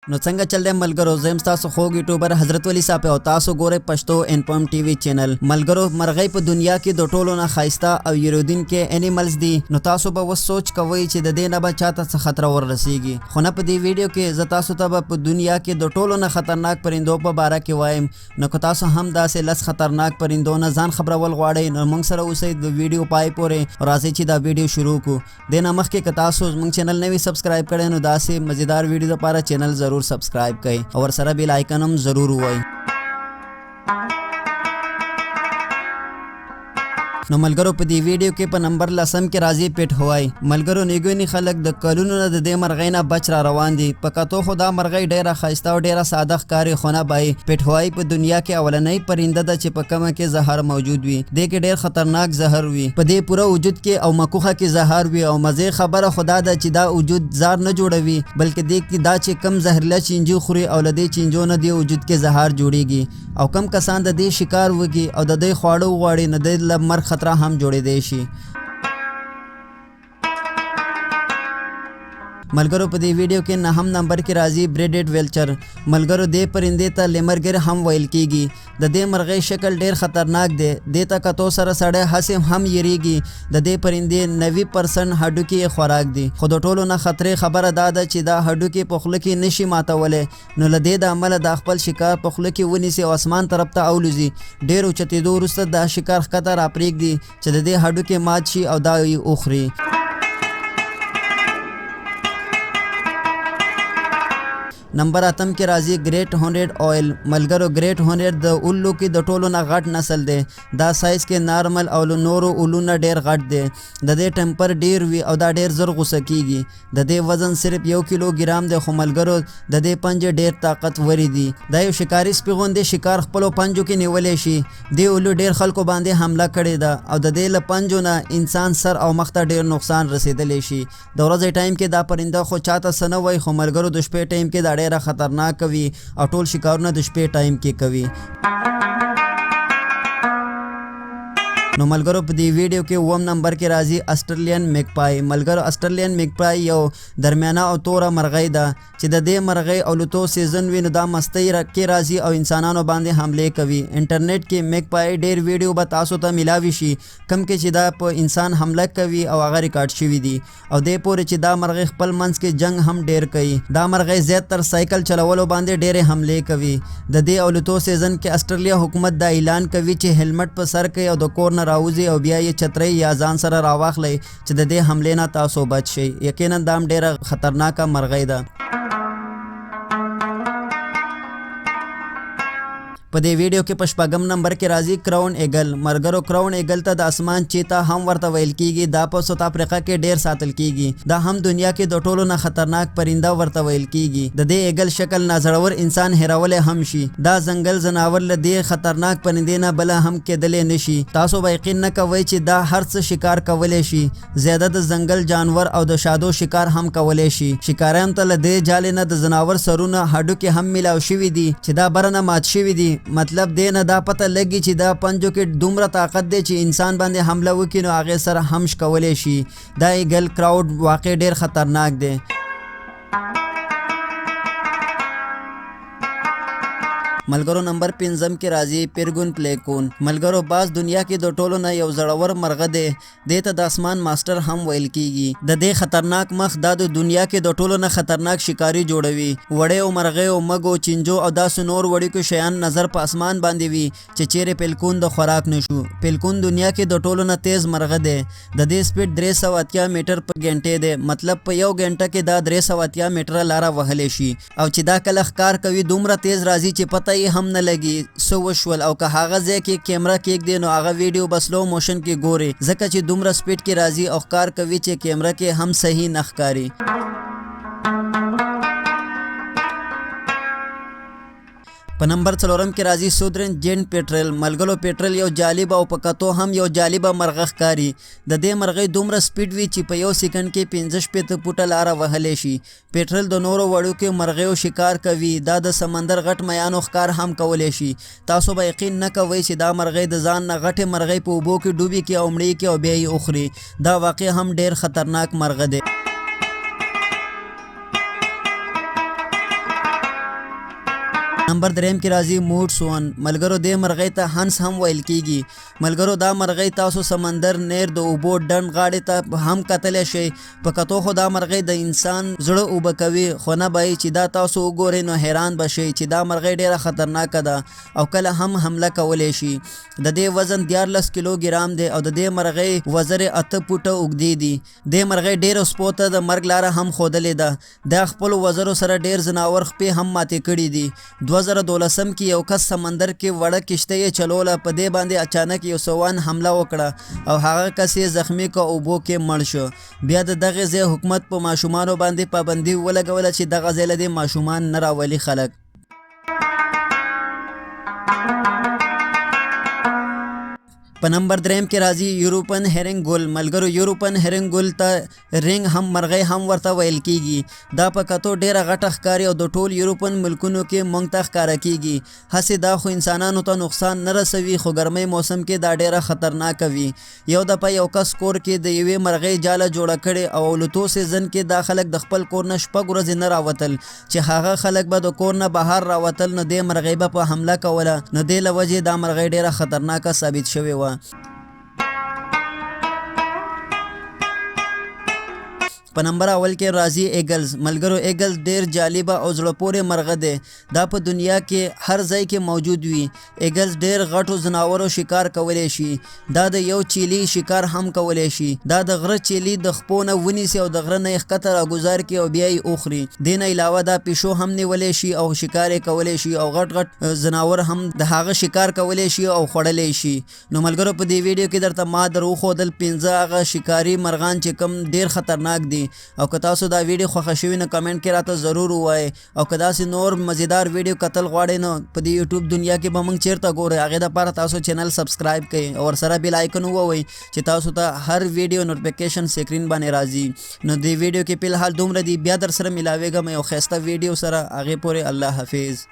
نو څنګه چل دی ملګرو؟ زه یم ستاسو خوږ یوټیوبر حضرت ولي صاحب او تاسو ګورئ پښتو انفارم ټي وي چینل. ملګرو، مرغۍ په دنیا کې د ټولو نه ښایسته او یریدونکې انیملز دي. نو تاسو به اوس سوچ کوئ چې د دې نه به چاته څه خطره وررسیږي، خو نه، په دې ویډیو کې زه تاسو ته به په دنیا کې د ټولو نه خطرناک پرندو په باره کې وایم. نو که تاسو هم داسې 10 خطرناک پرندو نه ځان خبرول غواړئ، نو موږ سره اوسئ د ویډیو پای پورې. راځئ چې دا ویډیو شروع کړو. دې نه مخکې که تاسو زموږ چینل نه وي سبسکرایب کړی، نو داسې مزیدار ویډیو لپاره چینل ضرور سبسکرایب کړئ او ورسره بیل آیکن هم ضرور ووایئ. نو ملګرو، په دې ویډیو کې په نمبر لسم کې راځي پیټ هوای. ملګرو، نیګونی خلک د کلونو نه د دې مرغۍ نه بچ را روان دي. په کتو خو دا مرغۍ ډیره ښایسته او ډیره ساده ښکاري، خو نه بای، پیټ هوای په دنیا کې اولنۍ پرنده ده چې په کومه کې زهر موجود وي. دې کې ډیر خطرناک زهر وي، په دې پوره وجود کې او مکوخه کې زهر وي. او مزه خبره خدا ده چې دا وجود زار نه جوړوي، بلکې دې کې دا چې کم زهرله چینجو خوري او له دې چینجو نه دې وجود کې زهر جوړیږي، او کم کسان د دې شکار وکړي او د دې خواړه وغواړي، نو د له مرګ خطر هم جوړېدی شي. ملګرو، په دې ویډیو کې نهم نمبر کې راځي بریډډ ویلچر. ملګرو، دې پرندې ته لیمرګر هم ویل کیږي. د دې مرغۍ شکل ډیر خطرناک دی، دې ته کتو سره سړی هسې هم یریږي. د دې پرندې 90% هډوکي یې خوراک دي، خو د ټولو نه خطرې خبره دا ده چې دا هډوکي په خوله کې نشي ماتولی. نو له دې د امله دا خپل شکار په خوله کې ونیسي او اسمان طرف ته اولوزي. ډیر اوچتېدو وروسته دا شکار ښکته راپرېږدي چې د دې هډوکي مات شي او دا یې وخوري. نمبر اتم کې راځي ګریټ هونډ اویل. ملګرو، ګریټ هونډ د اولو کې د ټولو نه غټ نسل دی. دا سایز کې نارمل او له نورو اولو نه ډیر غټ دی. د دې ټمپر ډیر وي او دا ډیر زر غوسه کیږي. د دې وزن صرف 1 کیلو ګرام دی، خو ملګرو، د دې پنجې ډیر طاقتورې دي. دا یو شکاري سپي غوندې شکار خپلو پنجو کې نیولی شي. دې اولو ډیر خلکو باندې حمله کړې ده او د دې له پنجو نه انسان سر او مخ ته ډیر نقصان رسیدلی شي. د ورځې ټایم کې دا پرنده خو چاته څه نه وایي، خو ملګرو، د شپې ټایم کې دا ډیره خطرناکه وي او ټول شکارونه د شپې ټایم کې کوي. نو ملګرو، په دې ویډیو کې اووم نمبر کې راځي استرلین میکپای. ملګرو، استرلین میکپای یو درمیانه او توره مرغۍ ده چې د دې مرغۍ الوتو سیزن وي، نو دا مستۍ کې راځي او انسانانو باندې حملې کوي. انټرنیټ کې میکپای ډیر ویډیو به تاسو ته ملاوي شي، کم کې چې دا په انسان حمله کوي او هغه ریکارډ شوي دي. او دې پورې چې دا مرغۍ خپل منځ کې جنگ هم ډیر کوي. دا مرغۍ زیات تر سایکل چلولو باندې ډېرې حملې کوي. د دې الوتو سیزن کې استرالیا حکومت دا اعلان کوي چې هیلمټ په سر کوي او د کور نه راوځي او بیا یې چترۍ یا ځان سره راواخلئ چې د دې حملې نه تاسو بچ شئ. یقینا دا هم ډېره خطرناکه مرغۍ ده. په دې ویډیو کې په شپږم نمبر کې راځي کراون ایګل. ملګرو، کراون ایګل ته د اسمان چیتا هم ورته ویل کیږي. دا په سوت افریقا کې ډیر ساتل کیږي. دا هم دنیا کې د ټولو نه خطرناک پرنده ورته ویل کیږي. د دې ایګل شکل نازړور انسان هیرولی هم شي. دا ځنګل ځناور له دې خطرناک پرندې نه بله هم کېدلی نشي. تاسو به یقین نه کوئ چې دا هر څه شکار کولی شي، زیاده د ځنګل جانور او د شادو شکار هم کولی شي. شکاریانو ته له دې جالې نه د ځناور سرونه هډوکي هم میلاو شوي دي چې دا بره نه مات شوي دي. مطلب دې نه دا پته لګي چې دا پنجو کې دومره طاقت دی چې انسان باندې حمله وکړي، نو هغې سره هم شکولی شي. دا ایګل کراوډ واقع ډیر خطرناک دی. ملګرو، نمبر پنځم کې راځي پیرګون پلیکون. ملګرو، باز دنیا کې د ټولو نه یو زړور مرغه دی. دې ته د اسمان ماستر هم ویل کیږي. د دې خطرناک مخ دا د دنیا کې د ټولو نه خطرناک شکاری جوړوي. وړې او مرغۍ او مږو، چینجو او داسې نور وړوکي شیان نظر په اسمان باندې وي چې چیرې پیلکون د خوراک نشو. پیلکون دنیا کې د ټولو نه تیز مرغه دی. د دې سپیډ 380 میټر په ګنټې دی، مطلب په یو ګنټه کې دا 380 میټره لاره وهلی شي. او چې دا کله ښکار کوي، دومره تیز راځي چې پته یې هم نه لګي څه وشول، او که هغه ځای کې کیمره کېږدي، نو هغه ویډیو به سلو موشن کې ګوري، ځکه چې دومره سپیډ کې راځي او ښکار کوي چې کیمره کې هم صحیح نه ښکاري. په نمبر څلورم کې راځي سودرن جین پیټرل. ملګرو، پیټرل یو جالب او په کتو هم یو جالبه مرغه ښکاري. د دې مرغۍ دومره سپیډ وي چې په یو سیکنډ کې 65 فوټه لاره وهلی شي. پیټرل د نورو وړوکیو مرغیو شکار کوي. دا د سمندر غټ میانو ښکار هم کولی شي. تاسو به یقین نه کوئ چې دا مرغۍ د ځان نه غټې مرغۍ په اوبو کې ډوبې کړي او مړې کړي او بیا یې وخوري. دا واقع هم ډیر خطرناک مرغه دی. نمبر دریم کې راځي موډ سوان. ملګرو دې مرغۍ ته هنس هم ویل کیږي. ملګرو دا مرغۍ تاسو سمندر نیر د اوبو ډنډ غاړې ته هم کتلی شئ. په کتو خو دا مرغۍ د انسان زړه اوبه کوي، خو نه به چې دا تاسو وګورئ نو حیران به شئ چې دا مرغۍ ډیره خطرناکه ده او کله هم حمله کولی شي. د دې وزن 13 کیلو ګرام دی او د دې مرغۍ وزرې 8 فوټه اوږدې دي. دې مرغۍ ډیرو سپو ته د مرګ لاره هم ښودلې ده. دا خپلو وزرو سره ډیر ځناور خپې هم ماتې کړې دي. 2012 کې یو کس سمندر کې وړه کشتۍ یې چلوله، په دې باندې اچانک یو سوان حمله وکړه او هغه کس یې زخمی که اوبو کې مړ شو. بیا د دغې ځای حکومت په ماشومانو باندې پابندي ولګوله چې دغه ځای له دې ماشومان نه راولي خلک. په نمبر دریم کې راځي یوروپن هرینګ ګل. ملګرو یوروپن هرینګ ګل ته رینګ هم مرغۍ هم ورته ویل کیږي. دا په کتو ډیره غټه ښکاري او د ټول یوروپن ملکونو کې مونږ ته ښکاره کیږي. هسې دا خو انسانانو ته نقصان نه رسوي، خو ګرمۍ موسم کې دا ډیره خطرناکه وي. یو دفعه یو کس کور کې د یوې مرغۍ جاله جوړه کړې او الوتو سیزن کې دا خلک د خپل کور نه 6 ورځې نه راوتل، چې هغه خلک به د کور نه بهر راوتل نو دې مرغۍ به په حمله کوله. نو دې له وجې دا مرغۍ ډیره خطرناکه ثابت شوې وه. په نمبر اول کې راځي ایګلز. ملګرو ایګلز ډیر جالبه او زړه پورې مرغه دی. دا په دنیا کې هر ځای کې موجود وي. ایګلز ډیر غټو ځناورو شکار کولی شي. دا د یو چیلي شکار هم کولی شي. دا د غره چیلي د خپو نه ونیسي او د غره نه یې ښکته راګوزار کړي او بیا یې وخوري. دې نه علاوه دا پیشو هم نیولی شي او شکار یې کولی شي او غټ غټ ځناور هم د هغه شکار کولی شي او خوړلی شي. نو ملګرو په دې ویډیو کې درته ما در وښودل 5 هغه شکاري مرغان چې کوم ډیر خطرناک دي. او که تاسو دا ویډیو خوښه شوي نو کمنټ کې راته ضرور ووایئ. او که داسې نور مزیدار ویډیو کتل غواړئ نو په دې یوټیوب دنیا کې به موږ چیرته ګورئ، هغې دپاره تاسو چینل سبسکرایب کړئ او ورسره بیل آیکن ووهئ چې تاسو ته هر ویډیو نوټیفیکیشن سکرین باندې راځي. نو دې ویډیو کې فلحال دومره دي، بیا در سره ملاویږم یو ښایسته ویډیو سره. هغې پورې الله حافظ.